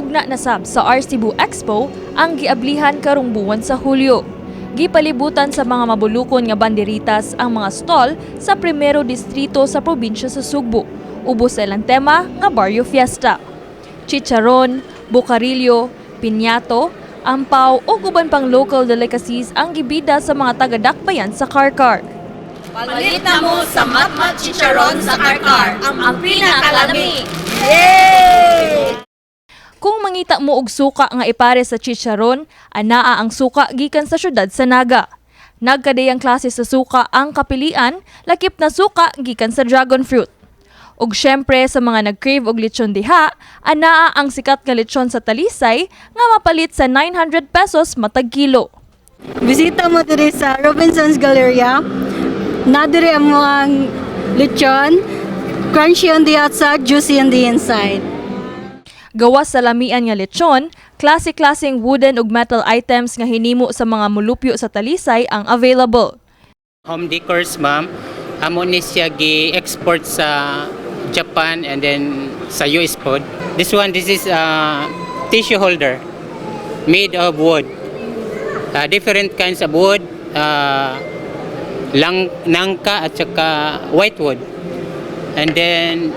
Hugna na sab sa R Cebu Expo ang giablihan karong buwan sa Hulyo. Gipalibutan sa mga mabulukon nga banderitas ang mga stall sa Primero Distrito sa probinsya sa Sugbo. Ubos sa ilang tema nga Barrio Fiesta. Chicharon, bukarilyo, pinyato, ampaw ug uban pang local delicacies ang gibida sa mga taga-Dakbayan sa Carcar. Palit na mo sa Matmat Chicharon sa Carcar, ang pinakalami. Kung mangita mo og suka nga ipare sa chicharon, anaa ang suka gikan sa syudad sa Naga. Nagkadayang klase sa suka ang kapilian, lakip na suka gikan sa dragon fruit. Ug syempre sa mga nag-crave og lechon diha, anaa ang sikat nga lechon sa Talisay nga mapalit sa 900 pesos matag kilo. Bisita mo diri sa Robinson's Galleria. Na diri ang mga lechon. Crunchy on the outside, juicy on the inside. Gawas sa lamian nga lechon, klase-klaseng wooden ug metal items nga hinimo sa mga mulupyo sa Talisay ang available. Home decors, ma'am. Amo ni siya gi-export sa Japan and then sa US pod. This one, this is a tissue holder made of wood. Different kinds of wood, lang nangka at saka white wood. And then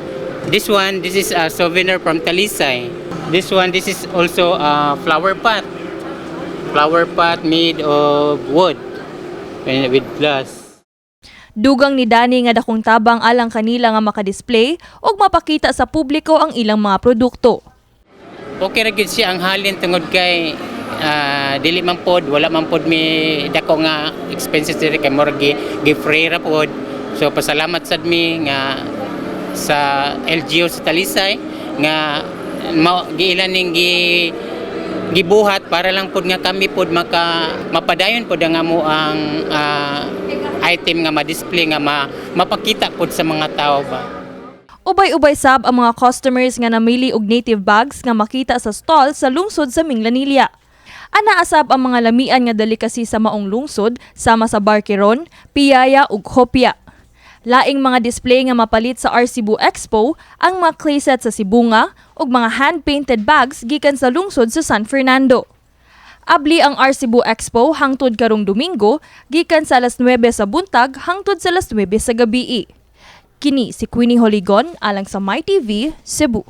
this one, this is a souvenir from Talisay. This one, this is also a flower pot. Flower pot made of wood and with glass. Dugang ni Dani nga dakong tabang alang kanila nga makadisplay ug mapakita sa publiko ang ilang mga produkto. Okay ra gyud siya ang halin tungod kay dili man pod, wala man pod mi dako nga expenses diri kay murag gi free ra pod. So pasalamat sad mi nga sa LGU sa Talisay nga mao giilan ning gibuhat para lang pod nga kami pod maka mapadayon pod ang amo ang item nga ma-display nga mapakita pod sa mga tao ba. Ubay-ubay sab ang mga customers nga namili og native bags nga makita sa stall sa lungsod sa Minglanilla. Anaa sab ang mga lamian nga delicacy sa maong lungsod sama sa barkeron, piyaya ug hopya. Laing mga display nga mapalit sa R Cebu Expo ang mga clay set sa Sibonga ug mga hand-painted bags gikan sa lungsod sa San Fernando. Abli ang R Cebu Expo hangtod karong Domingo gikan sa alas 9 sa buntag hangtod sa alas 9 sa gabii. Kini si Queenie Holigon alang sa MyTV, Cebu.